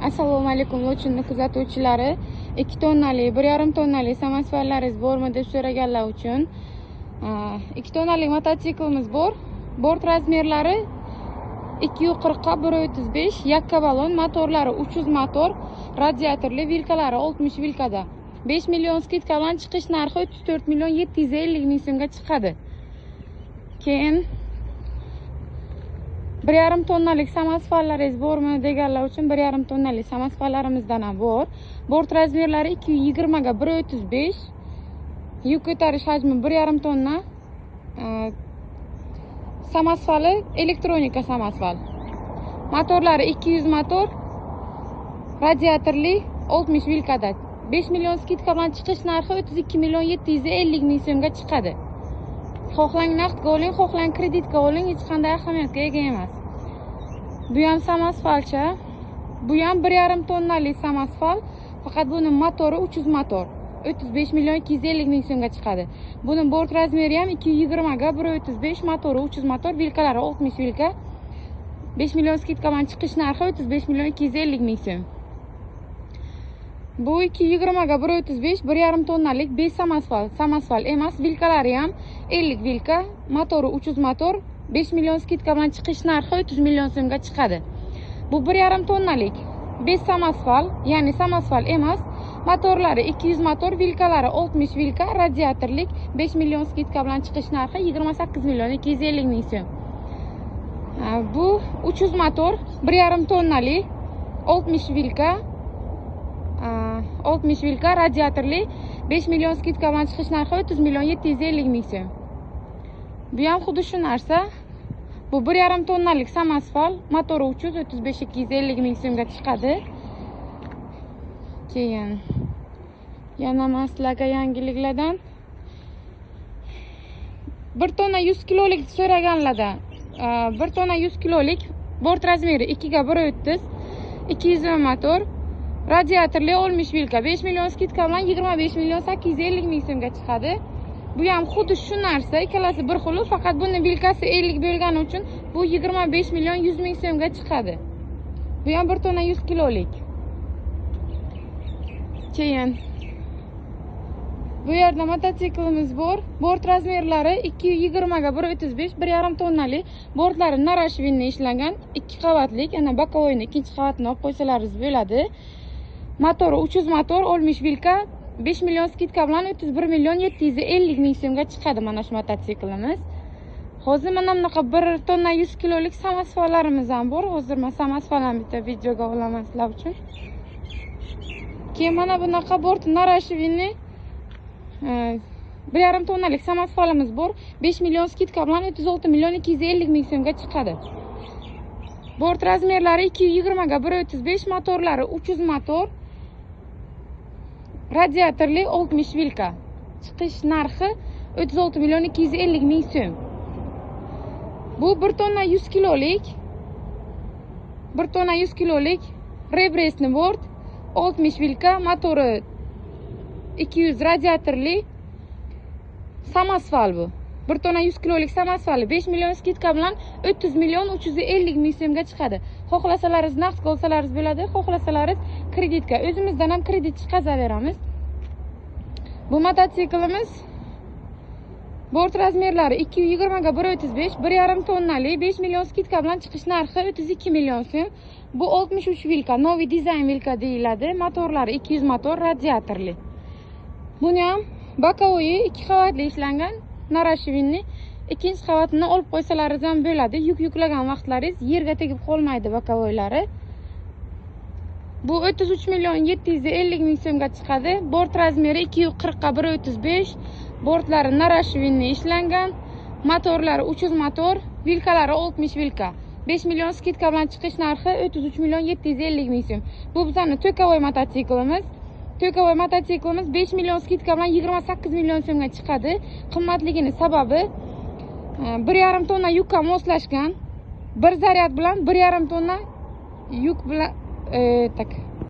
Assalomu alaykum, Lochinni kuzatuvchilari. 2 tonnali, 1,5 tonnali samosvallaringiz bormi deb so'raganlar uchun 2 tonnali mototsiklimiz bor. Bort razmerlari 240 ga 1.35, yakka balon, motorlari 300 motor, radiatorli, vilkalari 60 vilkada. 5 million скидка bilan chiqish narxi 34 million 750 ming so'mga chiqadi. Keyin 1,5 tonnalik samosvallaringiz bormi deganlar uchun 1,5 tonnalik samosvallarimizdan ham bor. Bort razmerlari 220 ga 1.35, yuk ko'tarish hajmi 1,5 tonna. Samosvali elektronika samosval. Motorlari 200 motor, radiatorli, 60 vilkada. 5 million скидка bilan chiqish narxi 32 million 750 ming so'mga chiqadi. Xohlang naqdga oling, xohlang kreditga oling, hech qanday ahamiyatga ega emas. Bu ham samosvalcha. Bu ham 1,5 tonnalik samosval, faqat buni motori 300 motor. 35 million 250 ming so'mga chiqadi. Buni bort razmeri ham 220 ga 1.35, motori 300 motor, vilkalari 60 vilka. 5 million скидка bilan chiqish narxi 35 million 250 ming so'm. Bu 220 ga 1.35, 1,5 tonnalik 5 samosval, samosval emas, vilkalari ham 50 vilka, motori 300 motor, 5 million скидка bilan chiqish narxi 30 million so'mga chiqadi. Bu 1,5 tonnalik 5 samosval, ya'ni samosval emas, motorlari 200 motor, vilkalari 60 vilka, radiatorlik, 5 million скидка bilan chiqish narxi 28 million 250 ming so'm. Bu 300 motor, 1,5 tonnalik 60 vilka, 60 vilka, radiatorli, 5 million скидка bilan chiqish narxi 30 million 750 ming so'm. Bu ham xuddi shu narsa. Bu 1,5 tonnalik samosval, motori 300, 35 250 ming so'mga chiqadi. Keyin yana man sizlarga yangiliklardan 1 tonna 100 kilolik so'raganlardan, 1 tonna 100 kilolik, bort razmeri 2 ga 1.30, 200 motor, radiatorli, 60 vilka, 5 million скидка bilan 25 million 850 ming so'mga chiqadi. Bu ham xuddi shu narsa, ikkalasi bir xil, faqat buni vilkasi 50 bo'lgani uchun bu 25 million 100 ming so'mga chiqadi. Bu ham 1 tonna 100 kilolik. Keyin bu yerda mototsiklimiz bor. Bort razmerlari 220 ga 1.35, 1,5 tonnalik. Bortlari нарашвинный ishlangan, 2 qavatlik, yana боковой ni ikkinchi qavatini olib qo'ysalaringiz bo'ladi. Motori 300 motor, 60 vilka, 5 million скидка bilan 31 million 750 ming so'mga chiqadi mana shu mototsiklimiz. Hozir mana bunaqa 1 tonna 100 kilolik samosvallarimiz ham bor. Hozir men samosvallarni bitta videoga olaman sizlar uchun. Keyin mana bunaqa bort нарашвинный 1,5 tonnalik samosvalimiz bor. 5 million скидка bilan 36 million 250 ming so'mga chiqadi. Bort razmerlari 220 ga 1.35, motorlari 300 motor, radiatorli, 60 vilka. Chiqish narxi 36 million 250 ming so'm. Bu 1 tonna 100 kilolik, 1 tonna 100 kilolik ребристый bort, 60 vilka, motori 200, radiatorli samosval bu. 1 tonna 100 kilolik samosvali 5 million скидка bilan 30 million 350 ming so'mga chiqadi. Xohlasalaringiz naqdga olsalaringiz bo'ladi, xohlasalaringiz kreditga. O'zimizdan ham kredit chiqazaveramiz. Bu mototsiklimiz bort razmerlari 220 ga 1.35, 1,5 tonnali, 5 million скидка bilan chiqish narxi 32 million so'm. Bu 63 vilka, новый dizayn vilka deyiladi. Motorlari 200 motor, radiatorli. Buni ham боковой 2 qavatli ishlangan, нарашвинный. Ikkinchi qavatini olib qo'ysalaringiz ham bo'ladi. Yuk yuklagan vaqtlaringiz yerga tegib qolmaydi боковой lari. Bu 33 million 750 ming so'mga chiqadi. Bort razmeri 240 ga 1.35, bortlari нарашвинный ishlangan, motorlari 300 motor, vilkalari 60 vilka. 5 million скидка bilan chiqish narxi 33 million 750 ming so'm. Bu bizning токовой mototsiklimiz. Токовой mototsiklimiz 5 million скидка bilan 28 million so'mga chiqadi. Qimmatligini sababi 1,5 tonna yukka moslashgan. Bir zaryad bilan 1,5 tonna yuk bilan, так.